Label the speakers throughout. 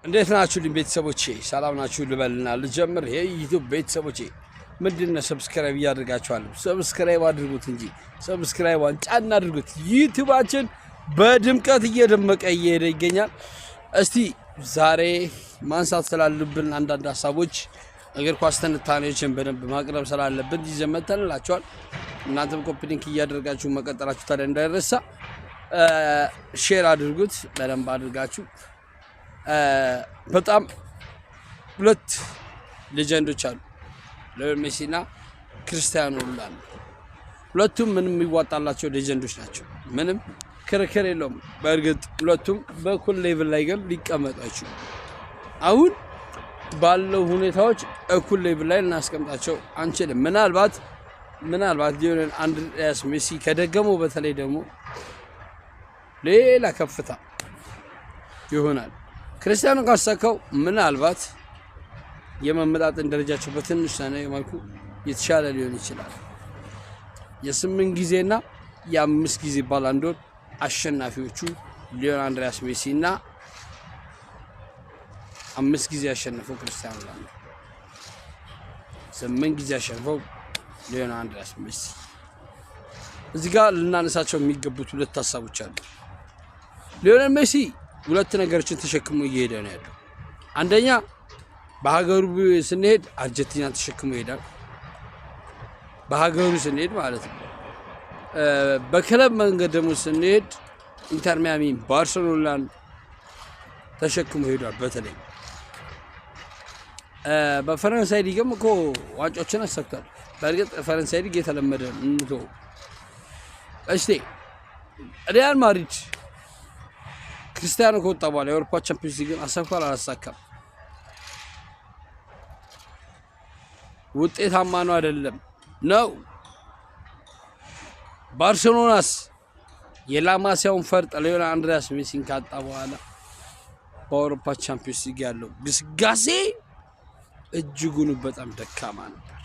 Speaker 1: እንዴት ናችሁልኝ ቤተሰቦቼ? ሰላም ናችሁ ልበልና ልጀምር። የ YouTube ቤተሰቦቼ ምንድን ነው subscribe እያደርጋችኋለሁ? Subscribe አድርጉት እንጂ subscribe ኧን ጫን አድርጉት። YouTube ኣችን በድምቀት እየደመቀ እየሄደ ይገኛል። እስቲ ዛሬ ማንሳት ስላለብን አንዳንድ ሀሳቦች፣ እግር ኳስ ትንታኔዎችን በደንብ ማቅረብ ስላለብን ይዘን መጥተንላችኋል። እናንተም copy link እያደረጋችሁ መቀጠላችሁ ታዲያ እንዳይረሳ፣ share አድርጉት በደንብ አድርጋችሁ። በጣም ሁለት legend ኦች አሉ፣ ሊዮኔል ሜሲ እና ክርስቲያኖ ሮናልዶ። ሁለቱም ምንም የሚዋጣላቸው legend ኦች ናቸው። ምንም ክርክር የለውም። በእርግጥ ሁለቱም በእኩል level ላይ ግን ሊቀመጡ አይችሉም። አሁን ባለው ሁኔታዎች እኩል level ላይ ልናስቀምጣቸው አንችልም። ምናልባት ሊዮኔል አንድሪያስ ሜሲ ከደገመው በተለይ ደግሞ ሌላ ከፍታ ይሆናል። ክርስቲያኖ ካሳካው ምናልባት የመመጣጠን ደረጃቸው በትንሽ መልኩ የተሻለ ሊሆን ይችላል። የስምንት ጊዜና የአምስት ጊዜ ባላንዶር አሸናፊዎቹ ሊዮኔል አንድሪያስ ሜሲ እና አምስት ጊዜ ያሸነፈው ክርስቲያኖ ሮናልዶ፣ 8 ጊዜ ያሸነፈው ሊዮኔል አንድሪያስ ሜሲ። እዚህ ጋር ልናነሳቸው የሚገቡት ሁለት ሀሳቦች አሉ። ሊዮኔል ሜሲ ሁለት ነገሮችን ተሸክሞ እየሄደ ነው ያለው። አንደኛ በሀገሩ ስንሄድ አርጀንቲና ተሸክሞ ይሄዳል። በሀገሩ ስንሄድ ማለት ነው። በክለብ መንገድ ደግሞ ስንሄድ ኢንተር ሚያሚ፣ ባርሴሎናን ተሸክሞ ሄዷል። በተለይ በፈረንሳይ ሊግም እኮ ዋንጫዎችን አሳክቷል። በእርግጥ ፈረንሳይ ሊግ የተለመደ እንቶ እስቲ ሪያል ማድሪድ ክርስቲያኖ ከወጣ በኋላ የአውሮፓ ቻምፒዮንስ ሊግን አሳክቷል አላሳካም? ውጤታማ ነው አይደለም? ነው። ባርሴሎናስ የላማሲያውን ፈርጥ ሊዮኔል አንድሪያስ ሜሲን ካጣ በኋላ በአውሮፓ ቻምፒዮንስ ሊግ ያለው ግስጋሴ እጅጉን በጣም ደካማ ነበር።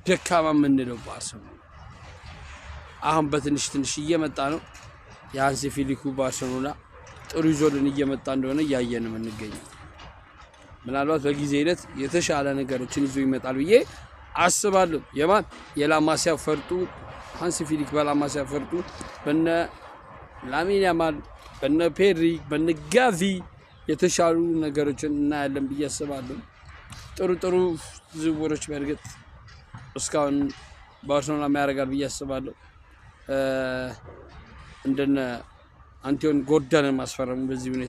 Speaker 1: ደካማ የምንለው ባርሴሎና አሁን በትንሽ ትንሽ እየመጣ ነው። የሃንሲ ፊሊኩ ባርሴሎና ጥሩ ይዞልን እየመጣ እንደሆነ እያየን የምንገኘው፣ ምናልባት በጊዜ ሂደት የተሻለ ነገሮችን ይዞ ይመጣል ብዬ አስባለሁ። የማን የላማሲያ ፈርጡ ሃንሲ ፊሊክ በላማሲያ ፈርጡ በነ ላሚን ያማል፣ በነ ፔድሪ፣ በነ ጋቪ የተሻሉ ነገሮችን እናያለን ብዬ አስባለሁ። ጥሩ ጥሩ ዝውውሮች በእርግጥ እስካሁን ባርሴሎና ያደርጋል ብዬ አስባለሁ። እንደነ አንቶኒ ጎርደንን ማስፈረሙ በዚህ ሁኔታ